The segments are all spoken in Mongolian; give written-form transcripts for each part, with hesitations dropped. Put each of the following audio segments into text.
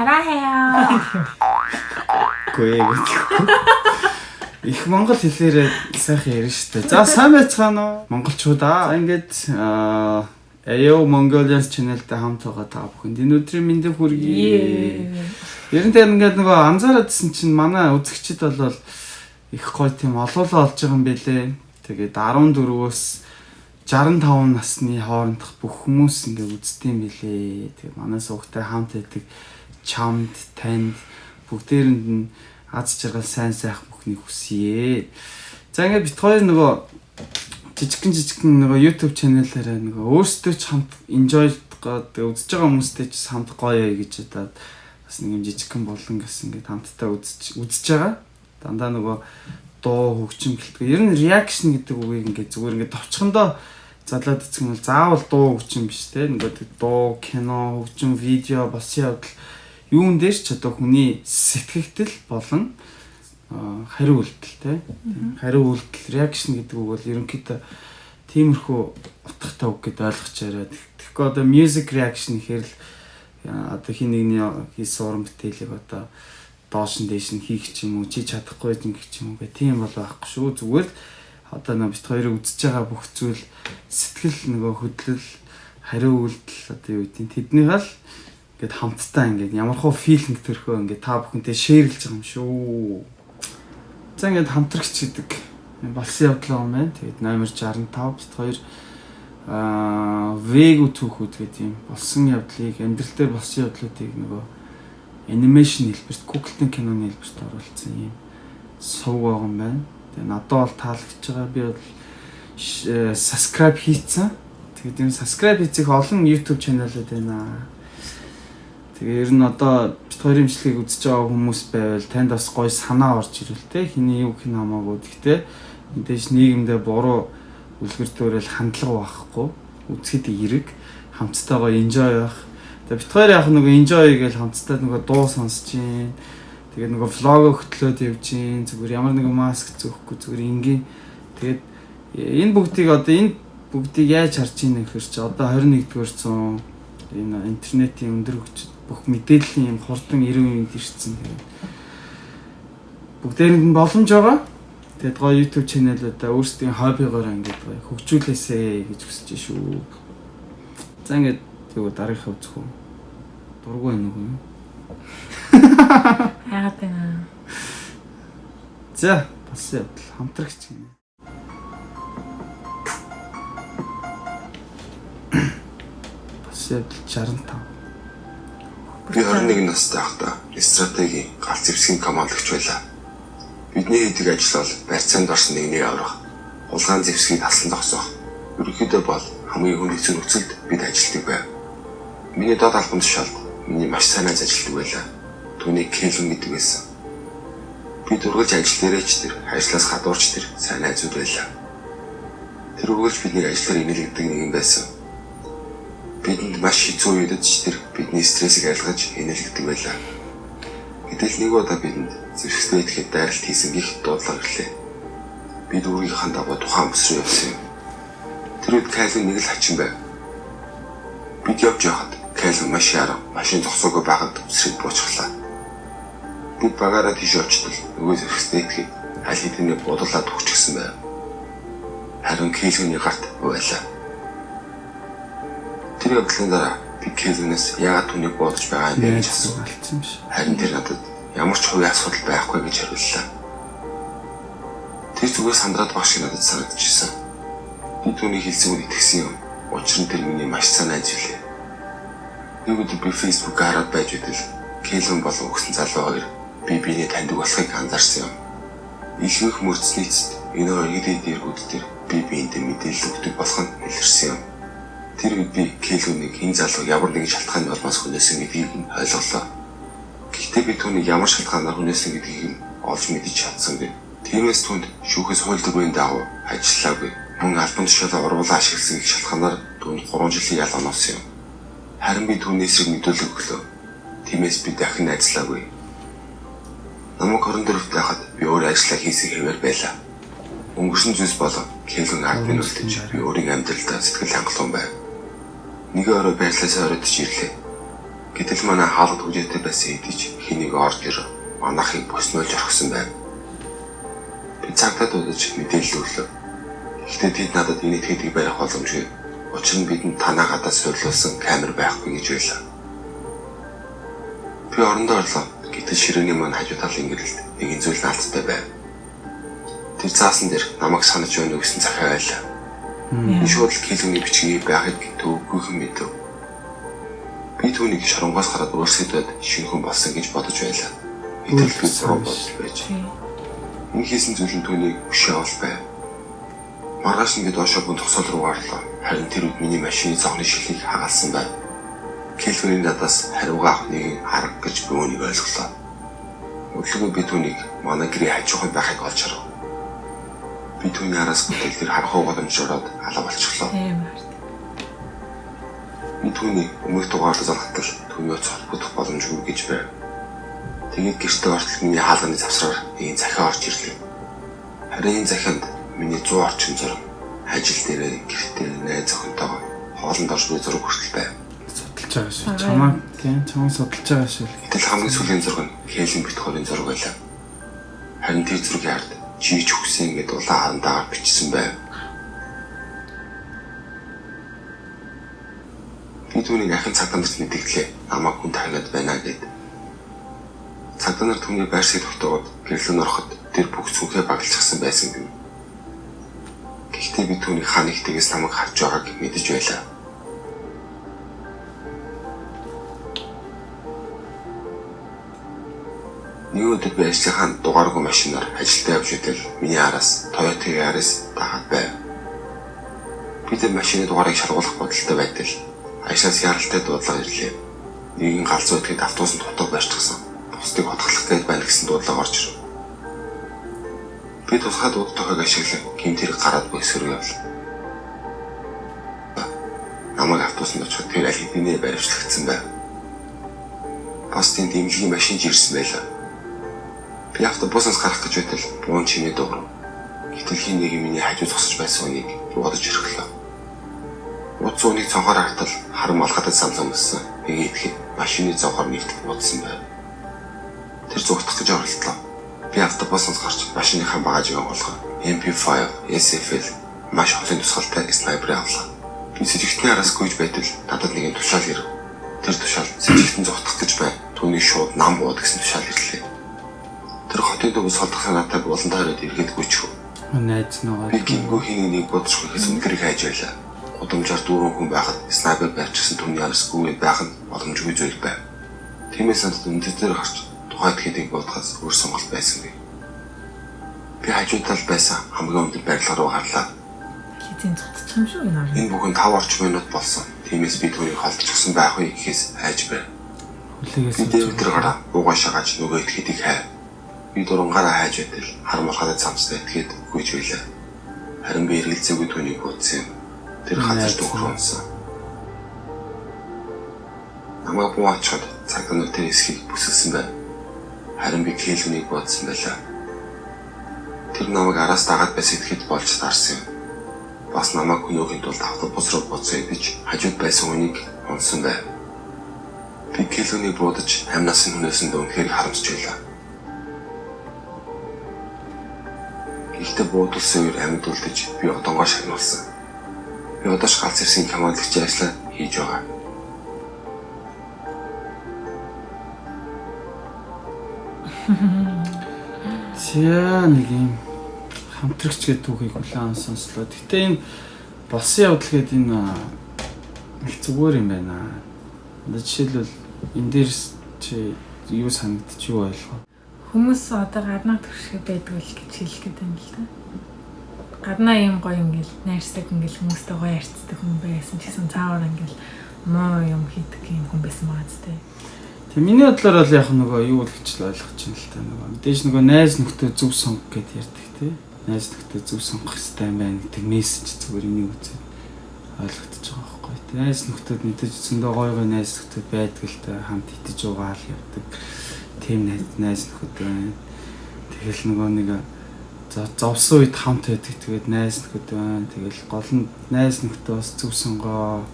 사랑해요. Үгүй ээ гэдэг. Их монгол хэлээрээ сайхан ярина шүү дээ. За сайн байцгаана уу монголчуудаа. За ингээд Ayo Mongolians channel-тай хамт байгаа та бүхэнд энэ өдрийн мэндийг хүргэе. Ер нь тэр ингээд нөгөө анзаараадсэн чинь манай үзэгчид бол их гоё тийм олоолаа олж байгаа юм бэлээ. Тэгээд 14-өөс 65 насны хоорондох бүх хүмүүс ингээд үздэг юм бэлээ. Тэгээд манай суугтай хамт байдаг чамд, танд бүгдээрэнд нь аз жаргал сайн сайхан бүхнийг хүсье. За ингээд бит хоёр нөгөө жижигхэн нөгөө YouTube channel-аараа нөгөө өөрсдөө ч хамт enjoy гээд үзэж байгаа хүмүүстэй ч хамт гоё гэж бодоод бас нэг юм жижигхэн болон гэсэн ингээд хамтдаа үзэж байгаа. Дандаа нөгөө дуу хөгжим гэлтгүй. Ер нь reaction гэдэг үгийг ингээд зүгээр ингээд товчхондоо задлаад үзэх юм бол заавал дуу хөгжим биш те. Нөгөө дуу, кино, хөгжим, видео болсон явдал юун дээр ч одоо хүний сэтгэгдэл болон хариу үйлдэл те. Хариу үйлдэл reaction гэдэг үг бол ерөнхийдөө тиймэрхүү утгатай үг гэдээ ойлгож яриад. Тэгэхгүй одоо music reaction гэхээр л одоо хин нэгний хийсэн уран бүтээлийг одоо доош нь дээш нь хийх ч юм уу, чи чадахгүй гэх ч юм уу гэх тийм бол байхгүй шүү. Зүгээр л одоо нөө бит хоёрыг үзэж байгаа бүх зүйл сэтгэл нөгөө хөдлөл хариу үйлдэл одоо юу гэдэг тэднийг л ингээд хамтдаа ингээд ямар хуу feeling төрхөө ингээд та бүхэнтэй share лж байгаа юм шүү. За ингээд хамтрагч гэдэг болсон явдал юм байна. Тэгээд номер 65 бит хоёр Вэгу түүхүүд гэдэг юм болсон явдлыг амьдрал дээр болсон явдлуудыг нөгөө animation хэлбэрт Google-ийн киноны хэлбэрт оруулсан юм сувг байгаа юм байна. Тэгээд надад бол таалагдж байгаа. Би бол subscribe хийцэн. Тэгээд энэ subscribe хийх олон YouTube channel-ууд байна. Тэгээ ер нь одоо бит хоёрын имжлэгийг үзэж байгаа хүмүүс байвал танд бас гоё санаа орж ирвэл те хиний юу хин хамаагүй. Гэхдээ мэдээж нийгэмдээ буруу үлгэр дуурайл хандлага байхгүй. Үзэхэд эерэг хамтдаа гоё enjoy байх. Тэгээ бит хоёр яг нөгөө enjoy гээл хамтдаа нөгөө дуу сонсож чинь. Тэгээ нөгөө vlog хөтлөөд явж чинь. Зүгээр ямар нэгэн маск зөөхгүй зүгээр энгийн. Тэгээд энэ бүгдийг одоо энэ бүгдийг яаж харж ийн гэхээр чи одоо 21-р зуун энэ интернетийн өндөр хүч бүх мэдээллийн юм хурдан 90 үеинд ирсэн. Тэгээд бүгдээрэнд нь боломж байгаа. Тэгээд гоё YouTube channel-уудаа өөрсдийн хоббигоор ингээд гоё хөгжүүлээсэй гэж хүсэж шүү. За ингээд юу дараагийнхаа үзэх үү? Дургүй байна уу? Яагаад байна? За болсон явдал хамтрагч гинэ. Болсон явдал 65. Би 21 настай байхдаа стратегийн галт зэвсгийн командлагч байлаа. Бидний хийдэг ажил бол барьцаанд орсон нэгнийг аврах, хулгайн зэвсгийг таслан зогсоох. Ерөнхийдөө бол хамгийн хүнд хэцүү нөхцөлд бид ажилладаг байв. Миний доод албан тушаалд миний маш сайн найз ажилладаг байлаа. Түүнийг Келвин гэдэг байсан. Бид үргэлж ажил дээрээ ч тэр, ажлаас гадуурч тэр сайн найзууд байлаа. Тэр үргэлж биднийг ажлаар инээлгэдэг нэгэн байсан. Бидэнд маш хэцүү үед ч тэр бидний стрессийг арилгаж инээлгэдэг байлаа. Гэтэл нэг удаа бидэнд зэвсэгтэй идэхэд дайралт хийсэн гих дуудлага ирлээ. Бид үүргийнхаа дагуу тухайн бүс рүү явсан юм. Тэр үед Кайлвин нэг л хачин байв. Бид явж байхад Кайлвин маш ярав, машин зогсоогүй байхад үсрээд буучглаа. Бид багаараа тийш очтол нөгөө зэвсэгтэй идэхэд аль хэдийнэ будалаад өгчихсэн байв. Харин Кэлвиний гарт байлаа. Тэр явдлын дараа би Кэлвинээс яагаад түүнийг буудаж байгаа юм бэ гэж асуув. Алдсан юм шиг. Харин тэр надад ямар ч хувийн асуудал байхгүй гэж хариуллаа. Тэр зүгээр сандраад баг шиг надад санагдчихсан. Би түүний хэлсэн үг итгэсэн юм. Учир нь тэр миний маш сайн найз билээ. Нэг өдөр би Facebook хараад байж байтал Кэлвин болон өгсөн залуу хоёр би биенээ таньдаг болохыг анзаарсан юм. Ихэнх мөрдсөний эцэст энэ хоёр хэд хэд эргүүд дээр би биендээ мэдээлэл өгдөг болох нь илэрсэн юм. Тэр үед би Кэлвинийг энэ залуу ямар нэгэн шалтгааны улмаас хүнээсэн гэдгийг нь ойлголоо. Гэхдээ би түүнийг ямар шалтгаанаар хүнээсэн гэдгийг нь олж мэдэж чадсангүй. Тиймээс түүнд шүүхээс хууль дүрмийн дагуу ажиллаагүй. Мөн албан тушаалаа урвуулаа ашигласан гэх шалтгаанаар түүнд 3 жилийн ял оноосон юм. Харин би түүний эсрэг мэдүүлэг өглөө. Тиймээс би дахин найзлаагүй. Намайг 24 байхад би өөр ажлаа хийсэн хэвээр байлаа. Өнгөрсөн зүйлс болон Кэлвин ард минь үлдэж би өөрийн амьдралдаа сэтгэл хангалуун байв. Нэг орой байрлалаасаа оройтж ирлээ. Гэтэл манай хаалгад хүлээтэй байсан хэдий ч хэн нэг орж ирэв. Манайхыг боснуулж орхисон байв. Би цагдаа дуудаж мэдээлэл өглөө. Гэхдээ тэд надад энэ этгээдийг барих боломжгүй. Учир нь бидэнд танаа гадаа суйрлуулсан камер байхгүй гэж байлаа. Би орондоо орлоо. Гэтэл ширээний маань хажуу талын гэрэлд нэгэн зүйл наалцтай байв. Тэр заасан дээр намайг санаж байна уу гэсэн захиа байлаа. Би шууд л Келвиний бичгийг байхыг төвөггүйхэн мэдэв. Би түүнийг шоронгоос гараад өөрсөдөөд шинэ хүн болсон гэж бодож байлаа. Гэтэл би буруу бодож байж. Энэ хийсэн зүйл нь түүнийг өшөө авал байв. Маргааш нь би доошоо бүн зогсоол руу гарлаа. Харин тэр үед миний машины зогны шилийг хагалсан байв. Келвиний надаас хариугаа авах нэгэн арга гэж би үүнийг ойлголоо. Өглөө би түүнийг манай гэрээ хажуухан байхыг олж харав. Би түүний араас бүтээл тэр харахуу боломж ороод алга болчихлоо. Би түүний өмнөх дугаарлаж залгатал түүний утас холбогдох боломжгүй гэж байв. Тэгээд гэртээ ортол миний хаалганы завсраар нэгэн захиа орж ирлээ. Харин энэ захианд миний 100 орчим зураг, ажил дээрээ гэртээ найз охинтойгоо хоолнд орж буй зураг хүртэл байв. Судалж байгаа шүү. Чамаа тийм чамаа судалж байгаа шүү. Гэтэл хамгийн сүүлийн зураг нь Хелен бит хоёрын зураг байлаа. Харин тэр зургийн ард чи ч үхсэн гэд улаан харандаагаар бичсэн байв. Би түүнийг ахин цагдаа нарт мэдэгдлээ. Намайг хүн тагнаад байна гэд. Цагдаа нар түүний байршиг тогтоогод гэрлэн ороход тэр бүх зүнхээ баглчихсан байсан гэнэ. Гэхдээ би түүнийг хан ихтэйгээс намайг харж байгааг мэдэж байлаа. Нэг өдөр би ажлынхаа дугааргүй машинаар ажилдаа явж байтал миний араас Toyota Yaris дагаад байв. Би тэр машины дугаарыг шалгуулах бодолтой байтал ажлаас яралтай дуудлага ирлээ. Нэгэн галзуу идэхэд автобусанд хутга барьчихсан. Бусдыг хутгалах гээд байна гэсэн дуудлага орж ирэв. Би тусгай дууд тохиог ашиглан гэмт хэрэг гараад буй хэсэг рүү явлаа. Намайг автобусанд очиход тэр аль хэдийнэ баривчлагдсан байв. Бас тэнд эмнэлгийн машин ч ирсэн байлаа. Би автобусаас гарах гэж байтал буун чимээ дуугарв. Гэтэл хэн нэг миний хажуу зогсож байсан үнийг бодож ирэхлээ. Утас үнийг цонхоор хартал харан малгайтай самсан өмссөн. Нэг идэхэд машины зовхоор нэгтэл буудсан байв. Тэр зүгтах гэж оролдлоо. Би автобусаас гарч машиныхаа багажийг онгойлгоо. MP5, SFL маш холын тусгалтай снайпер авлаа. Би сэжигтний араас гүйж байтал надад нэгэн тушаал ирэв. Тэр тушаал сэжигтэн зогтох гэж бай. Түүнийг шууд нам бууд гэсэн тушаал ирлээ. Тэр хотын төвөөс холдох санаатай булан тойроод эргээд гүйчихв. Найз нөгөө Би гингөө хин нэг бодож хөхөөс үнэхээр хайж байлаа. Гудамжаар дөрвөн хүн байхад снайпер барьчихсан түүний араас гүйгээд байх нь боломжгүй зүйл байв. Тиймээс надад өндөр дээр гарч тухайд хэдийг бодохоос өөр сонголт байсангүй. Би хажуу тал байсан хамгийн өндөр барилга руу гарлаа. Хизэн цуцчих юм шүү энэ орон. Энэ бүхэн 5 орчим минут болсон. Тиймээс би түүнийг холдчихсон байх уу гэхээс хайж байв. Хүлээгээс Би дээвэр дээр гараа уугаа шагааж нөгөө этгээдийг хайв. Би дурангаараа хайж байтал хар малгайтай цамцтай этгээд гүйж байлаа. Харин би эргэлзээгүй түүнийг буудсан юм. Тэр газар дүүхэр унсан. Намайг буу очиход цагдаа нар тэр хэсгийг бүсэлсэн байв. Харин би Келвинийг бодсон байлаа. Тэр намайг араас дагаад байсан итгэхэд болж таарсан юм. Бас намайг хөнөөхийн тулд автобус руу буцсан гэж хажууд байсан хүнийг унсан байв. Би Келвинийг буудаж амнаас нь хүнөөсөндөө үнэхээр харамсч байлаа. Гэхдээ буудулсан үер амьд үлдэж би одонгоо шагнуулсан. Би одоо ч галц ирсэн командлагчийн ажлаа хийж байгаа. За нэг юм хамтрагч гэдэг түүхийг хүлээн сонслоо. Гэтэ энэ болсон явдал гэдэг энэ их зүгээр юм байна. Одоо жишээлбэл энэ дээр чи юу санагдчих юу ойлгоо? Хүмүүс одоо гаднаа төршгөө байдаг л гэж хэлэх гээд байна л да. Гаднаа юм гоё ингээл найрсаг ингээл хүмүүстэй гоё харьцдаг хүн байсан ч гэсэн цаагаар ингээл муу юм хийдэг юм хүн байсан байгаа зү. Тэг миний бодлоор бол яг нөгөө юу л гэж л ойлгож байна л та нөгөө мэдээж нөгөө найз нөхдөд зөв сонго гэд ярьдаг тий. Найз нөхдөд зөв сонгох хэрэгтэй юм байна гэдэг мессеж зүгээр энийг үзээд ойлгогдож байгаа байхгүй тий. Найз нөхдөд мэдээж зөндөө гой гой найз нөхдөд байдаг л та хамт идэж угаал явдаг. Тийм найз нөхөд байна. Тэгэл нөгөө нэг зовсон үед хамт байдаг тэгээд найз нөхөд байна. Тэгэл гол нь найз нөхдөд бас зөв сонгоо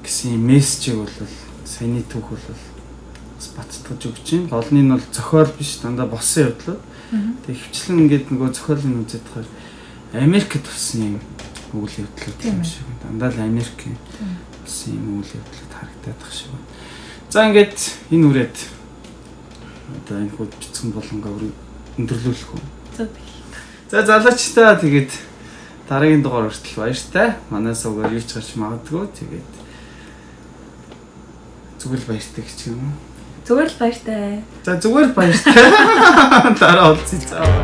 гэсэн мессежийг бол Саяны түүх бол бас баттгаж өгч байна. Голны нь бол зохиол биш, дандаа болсон явдлууд. Тэгээ хвчлэн ингээд нөгөө зохиолыг үзээд тахаар Америкт болсон юм үйл явдлууд юм шиг. Дандаа л Америк болсон юм үйл явдлууд харагдаад тах шиг байна. За, ингээд энэ үрээд одоо энэ хүүд бяцхан болонгаа өндөрлүүлэх үү? За. За, залуучдаа, тэгээд дараагийн дугаар хүртэл баяртай. Манай сувгаар юу ч гарч магадгүй. Тэгээд зүгээр л баяртай гэж юм уу? Зүгээр л баяртай. За, зүгээр баяртай. Дараа уулзъя. За.